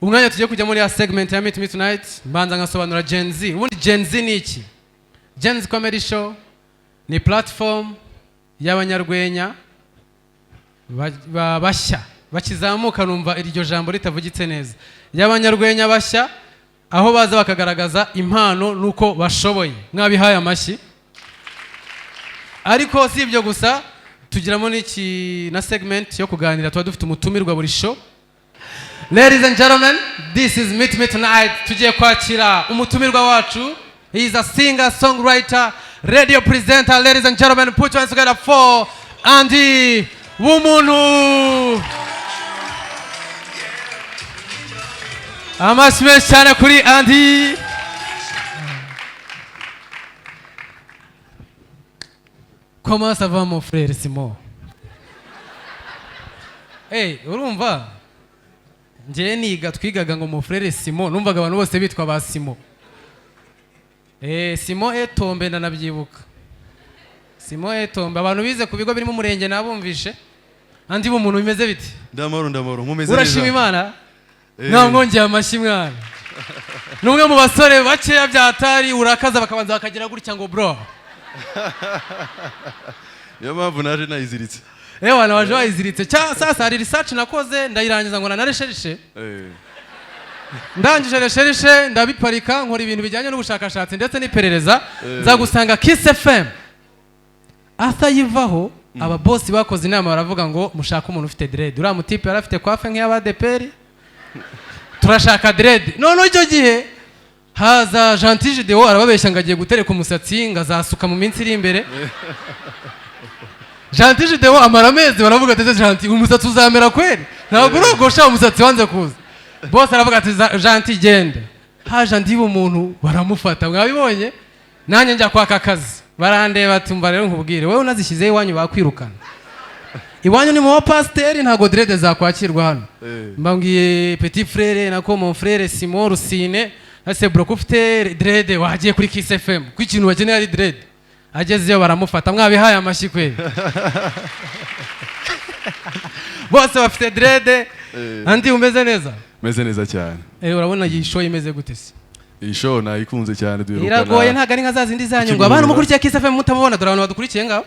Umwanya tugiye kujya muri ya segment ya Meet Me Tonight, mbanza nkasobanura Gen Z. Ubundi Gen Z ni iki? Gen Z Comedy Show ni platform y'abanyarwenya bashya bakizamuka. Numva iryo jambo ritavugitse neza, y'abanyarwenya bashya, aho baza bakagaragaza impano n'uko bashoboye. Mwabihaye amashyi. Ariko si ibyo gusa, tugiramo n'iki na segment yo kuganira. Tuba dufite umutumirwa buri show. Ladies and gentlemen, this is Meet Me Tonight. Tugiye kwakira umutumirwa wacu. He is a singer, songwriter, radio presenter. Ladies and gentlemen, put your hands together for Andy Bumuntu. Amashyi menshi cyane kuri Andy. Comment ça va, mon frère Simon? Hey, urumva njyewe niga, twigaga ngo mon frère Simon, numvaga abantu bose bitwa ba Simon. Simon Etombe, ndanabyibuka. Simon Etombe, abantu bize ku bigo birimo umurenge nabumvishe. Andy Bumuntu, bimeze bite? Ndamahoro, ndamahoro, mumeze neza? Urashima Imana? Eh. Mwamwongeye amashyi mwana. Ni umwe mu basore bakeya byatari urakaza bakabanza bakagira gutya ngo bro. Niyo mpamvu naje nayiziritse. Ewa, waje wayiziritse. Cya sasa hari research nakoze, ndayirangiza ngo na recherche. Ndangije recherche, ndabiparika, nkora ibintu bijyanye n'ubushakashatsi ndetse n'iperereza, nza gusanga Kiss FM Arthur yivaho, aba boss bakoze inama baravuga ngo mushake umuntu ufite dread. Uriya mutipe yari afite coiffe nk'iy'abadeperi, turashaka dread. None icyo gihe haza Gentil Gedeon, arababeshya ngo agiye gutereka umusatsi, ngo azasuka mu minsi iri imbere. Gentil Gedeon amara amezi, baravuga ati: "Ese Gentil, umusatsi uzamera kweri? Ntabwo urogosha, umusatsi wanze kuza." Bose aravuga ati: "Gentil, genda." Haje Andy Bumuntu, baramufata, mwabibonye. Nanjye njya kwaka akazi, barandeba ati: "Umva rero nkubwire, wowe unazishyizeho iwanyu bakwirukana. Iwanyu ni mu bapasiteri, ntabwo dread zakwakirwa hano." Mbabwiye petit frère, nako mon frère Simon Rusine, ese bro, ko ufite dread, wagiye kuri Kiss FM, ko ikintu bakeneye ari dread? Agezeyo baramufata. Mwabihaye amashyi kweli. Bose bafite dread. Andy, umeze neza? Meze neza cyane. Urabona iyi show imeze gute se? Iyi show nayikunze cyane, duherukana. Iragoye, ntabwo ari nka za zindi zanyu ngo abantu mukurikiye Kiss FM mutamubona. Dore abantu badukurikiye ngaho,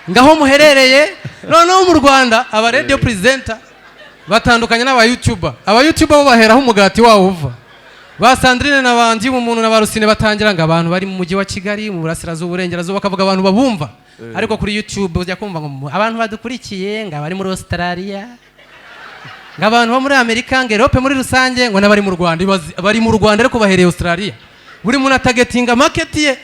ngaho muherereye. Noneho mu Rwanda aba radio presenter batandukanye n'aba YouTuber. Aba YouTuber bo baheraho umugati wawo uva. Ba Sandrine na bandi umuntu na ba Rusine batangira ngo abantu bari mu mujyi wa Kigali, mu burasirazuba, uburengerazuba, bakavuga abantu babumva. Ariko kuri YouTube ujya kumva ngo abantu badukurikiye, ngo abari muri Australia, ngo abantu bo muri Amerika, ngo Europe muri rusange, ngo n'abari mu Rwanda. Bari mu Rwanda ariko bahereye Australia. Buri muntu atargetinga market ye.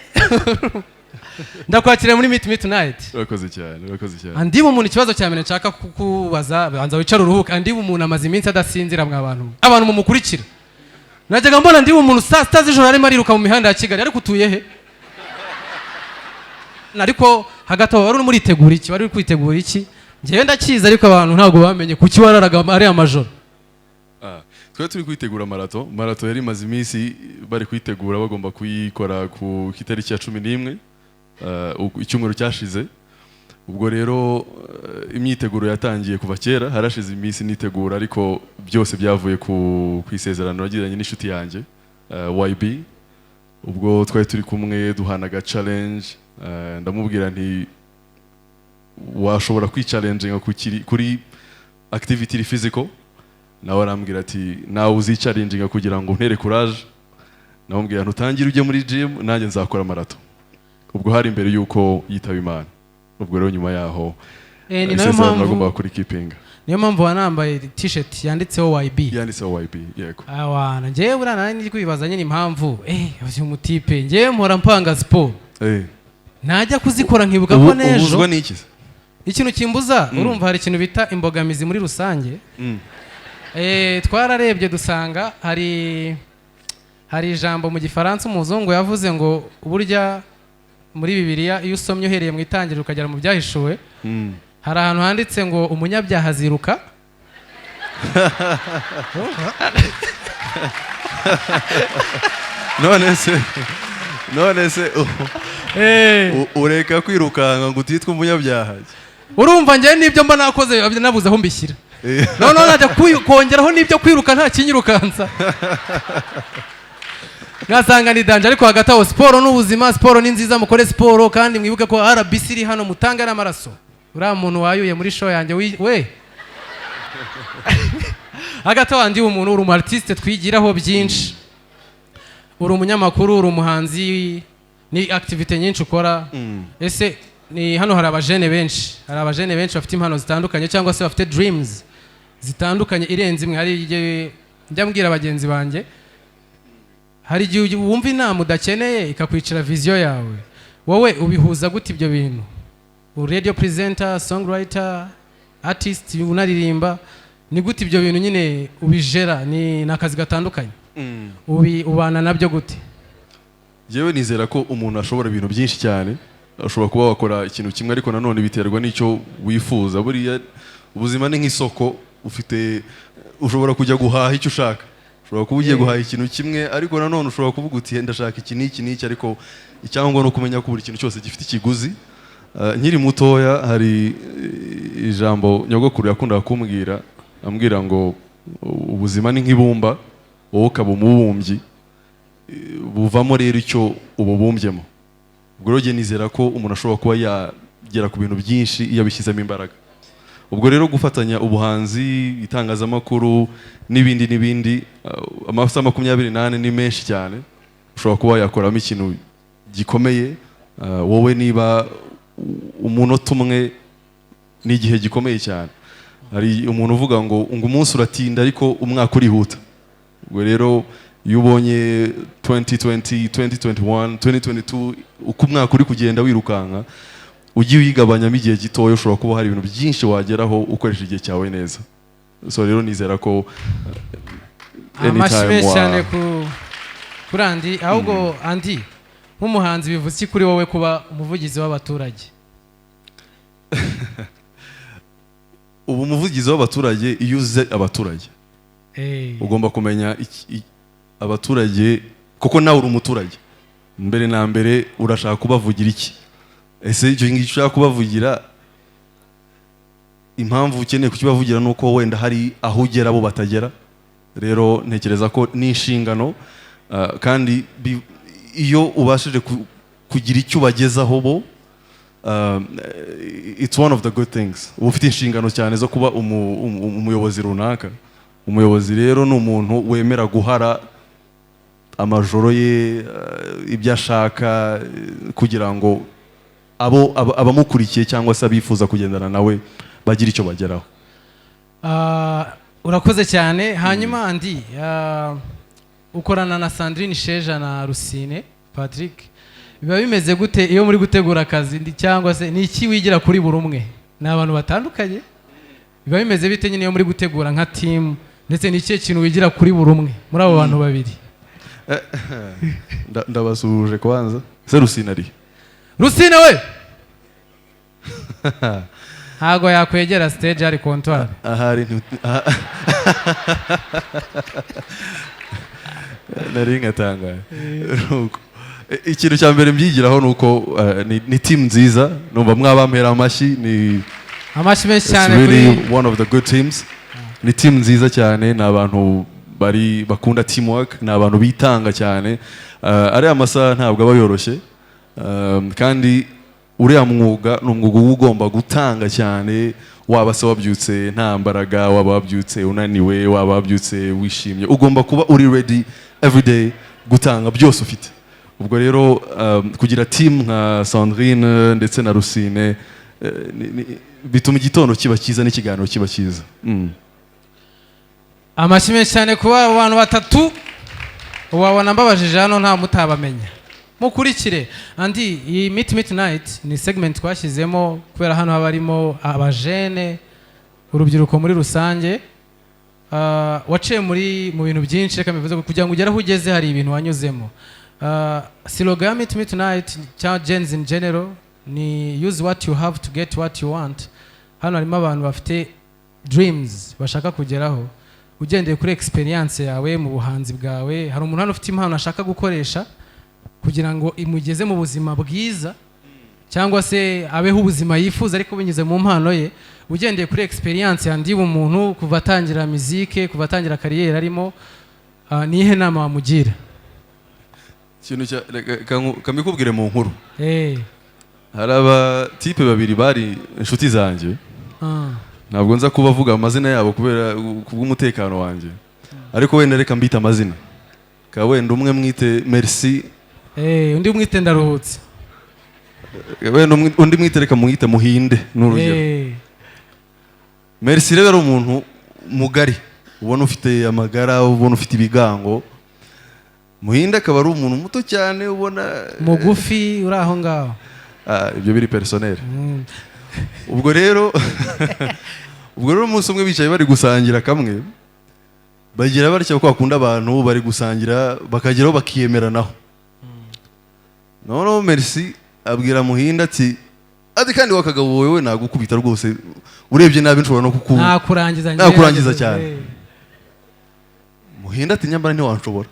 Ndakwakiriye muri Meet Me Tonight. Urakoze cyane, urakoze cyane. Andy Bumuntu, ikibazo cya mbere nshaka kukubaza, banza wicare uruhuke. Andy Bumuntu amaze iminsi adasinzira. Mwa bantu, abantu mumukurikira, najyaga mbona Andy Bumuntu saa 6 z'ijoro arimo ariruka mu mihanda ya Kigali. Ariko utuye he? Ariko hagati aho wari urimo uritegura iki? Wari uri kwitegura iki? Njyewe ndakizi, ariko abantu ntabwo bamenye kuki wararaga ari amajoro. Twari turi kwitegura marato. Marato yari imaze iminsi bari kuyitegura, bagomba kuyikora ku itariki ya 11, icyumweru cyashize. Ubwo rero imyiteguro yatangiye kuva kera, harashize iminsi nitegura, ariko byose byavuye ku isezerano nagiranye n'inshuti yanjye YB. Ubwo twari turi kumwe duhanaga challenge, ndamubwira nti: "Washobora kwichallenginga kuri activity iri physical?" Nawe arambwira ati: "Nawe uzichallenginga kugira ngo untere courage." Namubwira: "Ntutangire ujye muri gym, nanjye nzakora marato." Ubwo hari imbere y'uko yitaba Imana. Ubwo rero nyuma yaho Ni nayo isezerano mpamvu nagombaga kuri keepinga. Niyo mpamvu wanambaye t-shirt yanditseho YB. Yanditseho YB, yego. Awana, njyewe buriya nari ndi kwibaza nyine impamvu uyu mutipe. Njyewe mpora mpanga siporo, najya kuzikora nkibuka ko n'ejo. Ubuzwa n'iki se? Ikintu kimbuza, urumva hari ikintu bita imbogamizi muri rusange. Twararebye dusanga hari ijambo mu Gifaransa umuzungu yavuze ngo burya muri Bibiliya, iyo usomye uhereye mu Itangiriro ukagera mu Byahishuwe, hari ahantu handitse ngo umunyabyaha aziruka. None se ureka kwirukanka ngo utitwe umunyabyaha? Urumva njyewe n'ibyo mba nakoze nabuze aho mbishyira. Noneho najya kongeraho n'ibyo kwiruka, nta kinyirukansa, nkasanga ni danger. Ariko hagati aho, siporo ni ubuzima, siporo ni nziza, mukore siporo. Kandi mwibuke ko RBC iri hano, mutange n'amaraso. Uriya muntu wayuye muri show yanjye we. Hagati aho, Andy, umuntu uri umu artiste twigiraho byinshi, uri umunyamakuru, uri umuhanzi, ni activité nyinshi ukora. Ese ni hano hari abajene benshi, hari abajene benshi bafite impano zitandukanye cyangwa se bafite dreams zitandukanye irenze imwe. Hari igihe njya mbwira bagenzi banjye, hari igihe wumva inama udakeneye ikakwicira vision yawe. Wowe ubihuza gute ibyo bintu? Radio presenter, songwriter, artist, unaririmba, ni gute ibyo bintu nyine ubijera? Ni akazi gatandukanye. Ubana nabyo gute? Yewe, nizera ko umuntu ashobora ibintu byinshi cyane. Ushobora kuba wakora ikintu kimwe, ariko nanone biterwa n'icyo wifuza. Buriya ubuzima ni nk'isoko, ufite, ushobora kujya guhaha icyo ushaka. Ushobora kuba ugiye guhaha ikintu kimwe, ariko nanone ushobora kuvuga uti: "Ndashaka iki n'iki n'iki." Ariko icyangombwa ni ukumenya ko buri kintu cyose gifite ikiguzi. Nkiri mutoya hari ijambo nyogokuru yakundaga kumbwira, ambwira ngo ubuzima ni nk'ibumba, wowe ukaba umubumbyi, buvamo rero icyo ububumbyemo. Ubwo rero njye nizera ko umuntu ashobora kuba yagera ku bintu byinshi iyo abishyizemo imbaraga. Ubwo rero gufatanya ubuhanzi, itangazamakuru n'ibindi n'ibindi, amasaha 24 ni menshi cyane, ushobora kuba yakoramo ikintu gikomeye. Wowe niba umunota umwe ni igihe gikomeye cyane. Hari umuntu uvuga ngo umunsi uratinda ariko umwaka urihuta. Ubwo rero iyo ubonye 2020, 2021, 2022, uko umwaka uri kugenda wirukanka, ugiye uyigabanyamo igihe gitoya, ushobora kuba hari ibintu byinshi wageraho ukoresha igihe cyawe neza. So rero nizera ko Amashyi anytime menshi cyane kuri Andy. Ahubwo Andy, nk'umuhanzi, bivuze iki kuri wowe kuba umuvugizi w'abaturage? Ubu umuvugizi w'abaturage, iyo uze abaturage, ugomba kumenya abaturage, kuko nawe uri umuturage. Mbere na mbere urashaka kubavugira iki? Ese icyo ngicyo ushaka kubavugira, impamvu ukeneye kukibavugira ni uko wenda hari aho ugera bo batagera. Rero ntekereza ko ni inshingano, kandi iyo ubashije kugira icyo ubagezaho bo, it's one of the good things. Uba ufite inshingano cyane zo kuba umuyobozi runaka. Umuyobozi rero ni umuntu wemera guhara amajoro ye, ibyo ashaka, kugira ngo abo abamukurikiye cyangwa se abifuza kugendana nawe bagire icyo bageraho. Urakoze cyane. Hanyuma Andy, ukorana na Sandrine Sheja na Rusine Patrick, biba bimeze gute iyo muri gutegura akazi? Cyangwa se ni iki wigira kuri buri umwe? Ni abantu batandukanye. Biba bimeze bite nyine iyo muri gutegura nka team, ndetse ni ikihe kintu wigira kuri buri umwe muri abo bantu babiri? Ndabasuhuje kwanza. Se Rusine ari? Rusine we ntago yakwegera stage, ari comptoir. Ahari nari nkatangaye. Nuko, ikintu cya mbere mbyigiraho ni uko ni team nziza. Numva mwabampera amashyi. Ni Amashyi menshi It's cyane really kuri one of the good teams. Ni team nziza cyane, ni abantu bari bakunda teamwork, ni abantu bitanga cyane. Ariya masaha ntabwo aba yoroshye. Kandi uriya mwuga ni umwuga uba ugomba gutanga cyane, waba se wabyutse nta mbaraga, waba wabyutse unaniwe, waba wabyutse wishimye, ugomba kuba uri ready every day gutanga byose ufite. Ubwo rero kugira team nka Sandrine ndetse na Rusine, bituma igitondo kiba cyiza n'ikiganiro kiba cyiza. Amashyi menshi cyane kuba abo bantu batatu wabona mbabajije hano nta mutabamenya. Mukurikire Andy. Iyi Meet Meet Night ni segment twashyizemo kubera hano haba harimo abajene, urubyiruko muri rusange. Waciye muri mu bintu byinshi, reka mbivuze, kugira ngo ugere aho ugeze hari ibintu wanyuzemo. Slogan ya Meet Meet Night cyangwa Gens in general ni "Use what you have to get what you want". Hano harimo abantu bafite dreams bashaka kugeraho. Ugendeye kuri experience yawe mu buhanzi bwawe, hari umuntu hano ufite impano ashaka gukoresha kugira ngo imugeze mu buzima bwiza cyangwa se abeho ubuzima yifuza, ariko binyuze mu mpano ye. Ugendeye kuri experience ya Ndiba umuntu kuva atangira muzike, kuva atangira carrière arimo, ni iyihe nama wamugira? Ikintu cya reka kamikubwire mu nkuru. Hari abatipe babiri bari inshuti zanjye. Ntabwo nza kubavuga amazina yabo kubera kubw'umutekano wanjye, ariko wenda reka mbite amazina ka wenda umwe mwite Merci. Undi mwite Ndaruhutse. Wenda undi mwite, reka mwite Muhinde, ni urugero. Merci rero ari umuntu mugari, ubona ufite amagara, ubona ufite ibigango. Muhinde akaba ari umuntu muto cyane, ubona Mugufi uri aho ngaho. Ah, ibyo biri personnel. Ubwo rero umunsi umwe bicaye bari gusangira kamwe, bagira batya, ko bakunda abantu bari gusangira bakageraho bakiyemeranaho. Noneho Merci abwira Muhinda ati kandi wakagabo wowe, nagukubita rwose, urebye nabi nshobora no kuku Nakurangiza njyewe. Nakurangiza cyane. Muhinda ati: "Nyamara ntiwanshobora."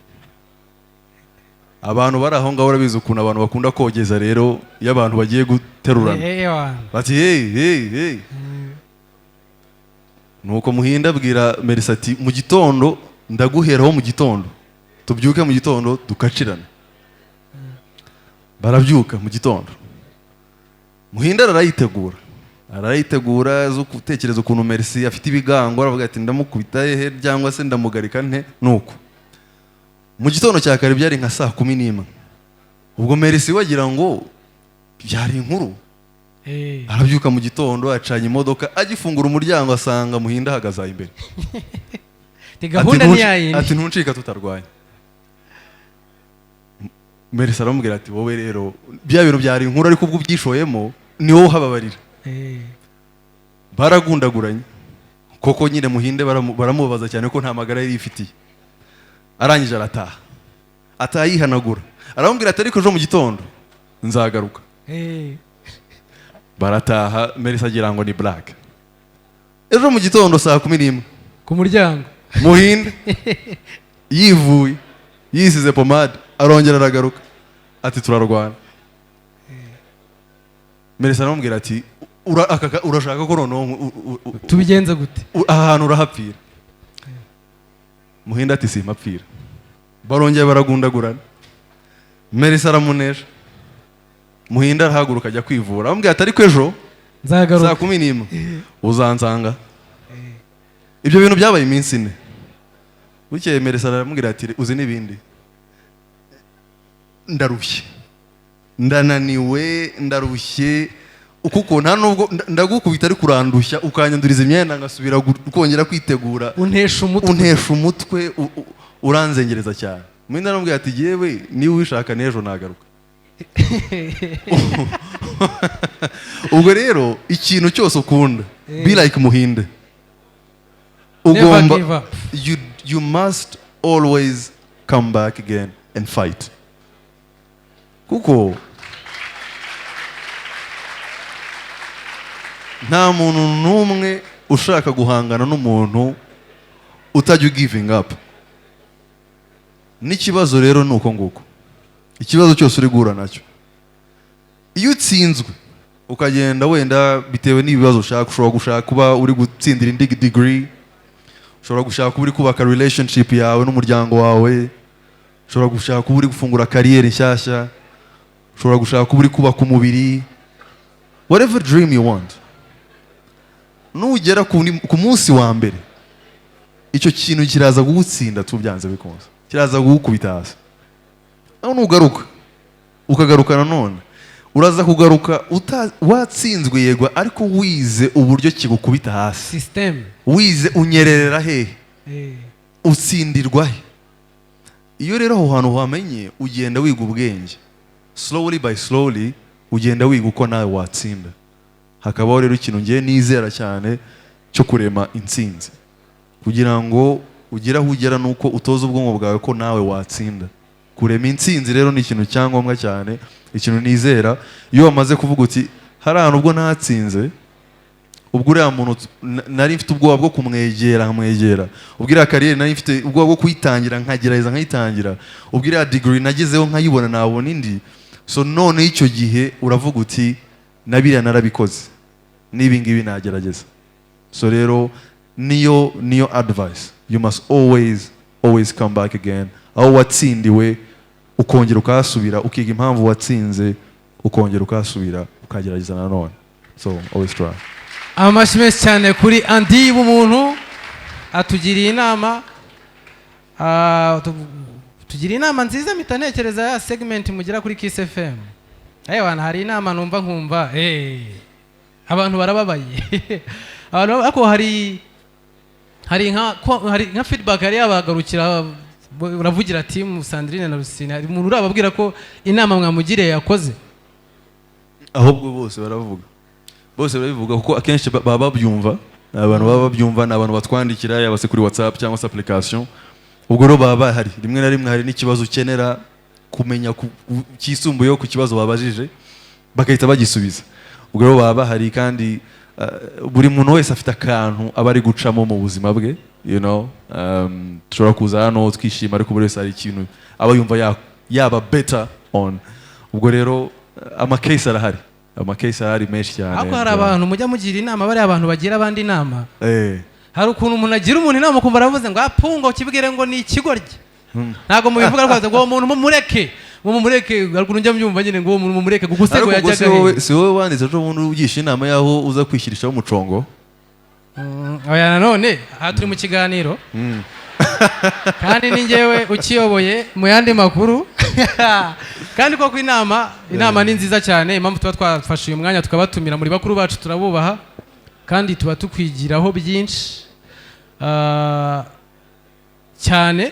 Abantu bari aho ngaho, urabizi ukuntu abantu bakunda kogeza rero iyo abantu bagiye guterurana. Wana. Bati: "Hey, hey, hey!" Nuko Muhinda abwira Merci ati: "Mu gitondo ndaguheraho, mu gitondo tubyuke, mu gitondo dukacirane." Barabyuka mu gitondo, Muhinda arayitegura zo gutekereza ukuntu Merci afite ibigango, aravuga ati: "Ndamukubita hehe cyangwa se ndamugarika nte?" Nuko mu gitondo cya kare, byari nka saa 11, ubwo Merci wagira ngo byari inkuru. Arabyuka mu gitondo, acanye imodoka, agifungura umuryango asanga Muhinda ahagaze aho imbere. Ati gahunda Ati, ni yayindi. Ati: "Ntuncika tutarwanya." Merci aramubwira ati: "Wowe rero bya bintu byari inkuru, ariko ubwo ubyishoyemo ni wowe uhababarira." Baragundaguranye koko nyine, Muhinde baramubabaza cyane ko nta magara yari yifitiye. Arangije arataha, ataha yihanagura, aramubwira ati: "Ariko ejo mu gitondo nzagaruka." Barataha, Merci agira ngo ni blague. Ejo mu gitondo saa 11 Ku muryango. Muhinde yivuye, yisize pomade, arongera aragaruka ati: "Turarwana." Merci aramubwira ati: "Urashaka ko noneho Tubigenze gute? Aha hantu urahapfira?" Muhinde ati: "Simpapfira." Barongera baragundagurana, Merci aramunesha. Muhinde arahaguruka ajya kwivura, aramubwira ati: "Ariko ejo Nzagaruka. saa 11 uzansanga." Ibyo bintu byabaye iminsi 4. Bukeye Merci aramubwira ati: "Uzi n'ibindi, ndarushye, ndananiwe, ndarushye, kuko nta nubwo ndagukubita, ariko urandushya, ukanyanduriza imyenda, ngasubira kongera kwitegura. Untesha umutwe. Untesha umutwe, uranzengereza cyane." Muhinde aramubwira ati: "Yewe, niba ubishaka n'ejo nagaruka." Ubwo rero ikintu cyose ukunda, be like Muhinde. Never Ugomba give up. You must always come back again and fight, kuko nta muntu n'umwe ushaka guhangana n'umuntu utajya giving up. N'ikibazo rero ni uko nguko, ikibazo cyose uri guhura nacyo, iyo utsinzwe ukagenda, wenda bitewe n'ibibazo ushaka, ushobora gushaka kuba uri gutsindira indi degree, ushobora gushaka kuba uri kubaka relationship yawe n'umuryango wawe, ushobora gushaka kuba uri gufungura carrière nshyashya, ushobora gushaka kuba uri kubaka umubiri, whatever dream you want, nugera ku munsi wa mbere, icyo kintu kiraza kugutsinda tu, byanze bikunze kiraza kugukubita hasi. Aho nugaruka, ukagaruka nanone, uraza kugaruka watsinzwe yego, ariko wize uburyo kigukubita hasi. System. Wize unyererera hehe, utsindirwa he. Iyo rero aho hantu wamenye, ugenda wiga ubwenge, slowly by slowly ugenda wiga uko nawe watsinda. Hakabaho rero ikintu ngiye nizera cyane cyo kurema intsinzi. Kugira ngo ugere aho ugera nuko utoza ubwonko bwawe ko nawe watsinda. Kurema intsinzi rero ni ikintu cyangombwa cyane, ikintu nizera. Iyo wamaze kuvuga uti: "Hari ahantu ubwo natsinze, ubwo uriya muntu nari mfite ubwoba bwo kumwegera nkamwegera, ubwo iriya carrière nari mfite ubwoba bwo kuyitangira nkagerageza nkayitangira, ubwo iriya degree nagezeho nkayibona, nabona indi." So none icyo gihe uravuga uti: "Na biriya narabikoze, n'ibi ngibi nagerageza." So rero niyo advice: you must always, always come back again. Aho watsindiwe ukongera ukahasubira, ukiga impamvu watsinze, ukongera ukahasubira, ukagerageza nanone. So always try. Amashyi menshi cyane kuri Andy Bumuntu. Atugiriye inama. Tugiriye inama nziza. Mpita ntekereza ya segment mugira kuri Kiss FM. Ewana, hari inama numva nkumva abantu barababaye. Abantu ariko hari nka feedback yari yabagarukira. Uravugira team Sandrine na Rusine, hari umuntu urababwira ko inama mwamugiriye yakoze? Ahubwo bose baravuga, bose barabivuga, kuko akenshi baba babyumva. Ni abantu baba babyumva, ni abantu batwandikira, yaba se kuri WhatsApp cyangwa se application. Ubwo rero baba bahari. Rimwe na rimwe hari n'ikibazo ukenera kumenya cyisumbuyeho ku kibazo babajije, bagahita bagisubiza. Ubwo rero baba bahari, kandi buri muntu wese afite akantu aba ari gucamo mu buzima bwe. Dushobora kuza hano twishima, ariko buri wese hari ikintu aba yumva yaba better on. Ubwo rero amacase arahari, amacase arahari menshi cyane. Ariko hari abantu mujya mugira inama, bariya abantu bagira abandi inama. Hari ukuntu umuntu agira umuntu inama, ukumva aravuze ngo apungo kibwire ngo ni ikigoryi. Ntabwo mubivuga rwose ngo uwo muntu mumureke, mumureke. Hari ukuntu njya mbyumva nyine ngo uwo muntu mumureke, kuko usego Ariko ubwo si yajyaga wowe he? Si wowe wanditse ejo bundi ugisha inama y'aho uza kwishyirishaho umucongo? Oya, nanone aha turi mu kiganiro, kandi ni njyewe ukiyoboye mu yandi makuru. Kandi koko inama ni nziza cyane. Impamvu tuba twafashe uyu mwanya tukabatumira, muri bakuru bacu, turabubaha kandi tuba tukwigiraho byinshi cyane.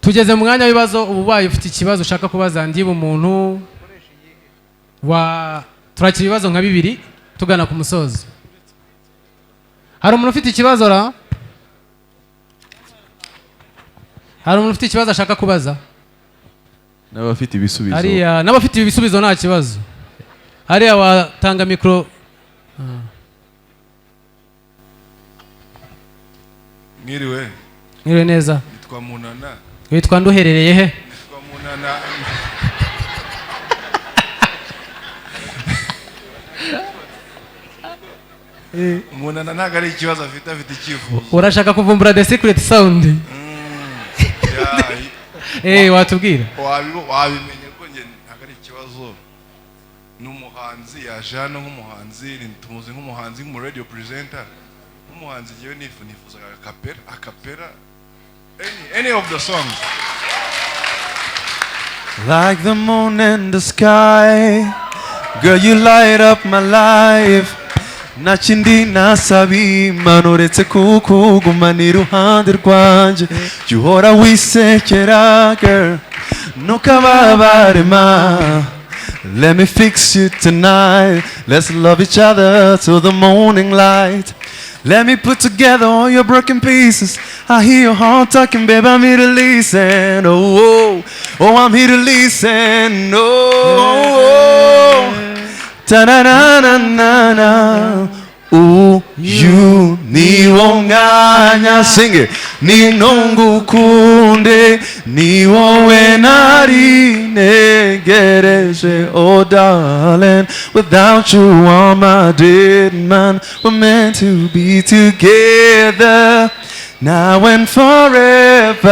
Tugeze mu mwanya w'ibibazo. Ubu ubaye ufite ikibazo ushaka kubaza Andy Bumuntu wa, turakira ibibazo nka bibiri tugana ku musozo. Hari umuntu ufite ikibazo ra? Hari umuntu ufite ikibazo ashaka kubaza? N'abafite ibisubizo. Hariya n'abafite ibisubizo, nta kibazo. Hariya watanga mikoro. Mwiriwe. Mwiriwe neza. Nitwa Munana. Witwa nde, uherereye he? Nitwa Munana. Munana ntabwo ari ikibazo afite, afite icyifuzo. Urashaka kuvumbura the secret sound? Ya, Watubwira. Wabimenye ko njye ntabwo ari ikibazo. Ni umuhanzi, yaje hano nk'umuhanzi, tumuzi nk'umuhanzi, nk'umu radio presenter, nk'umuhanzi. Njyewe nifuzaga acapella, acapella any of the songs. Like the moon in the sky, girl, you light up my life. Nta kindi nasaba Imana uretse kukugumana iruhande rwanjye. Jya uhora wisekera, girl, ntukababare ma. Let me fix you tonight. Let's love each other till the morning light. Let me put together all your broken pieces. I hear your heart talking, babe. I'm here to listen. Oh, I'm here to listen. Oh. Ta na na na na na. Ooh, you ni wo mwanya. Sing it. Ni nungukunde ni wowe nari ntegereje. Oh darling, without you I'm a dead man. We're meant to be together now and forever,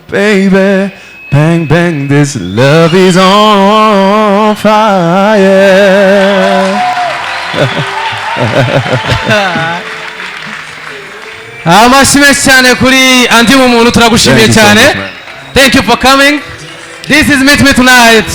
baby. Bang bang, this love is on fire. Amashyi menshi cyane kuri Andy Bumuntu, turagushimiye Thank you so cyane. much, man. Thank you for coming. This is Meet Me Tonight.